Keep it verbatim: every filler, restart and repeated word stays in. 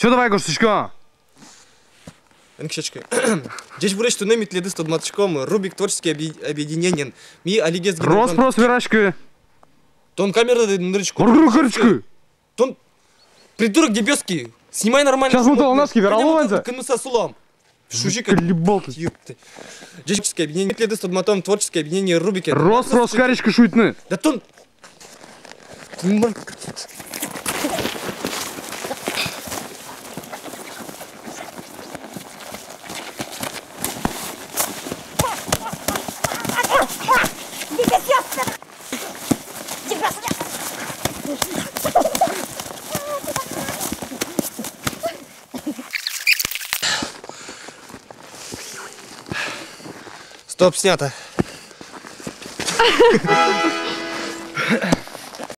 Чё, давай, гожтӥсько. Эн кышечкы. Ӟечбуресь, туннэ ми тӥледыз тодматӥськом Рубик творческий объ-, объединениен. Ми алигес гинэ... Рос-прос вераськы. Тон камерады нырысь курыт кырӥськы. Тон придурок дебёсский. Снимай нормально. Сейчас мы то у нас кивер, алло, ванза. Кынмыса сулом. Шужик. Кылибол ты. Ёпты. Ӟечбуресь, творческое объединение. Тӥледыз тодматом творческое объединение Рубике. Рос-прос кариськы шуйтыны. Да тон. Стоп, снято.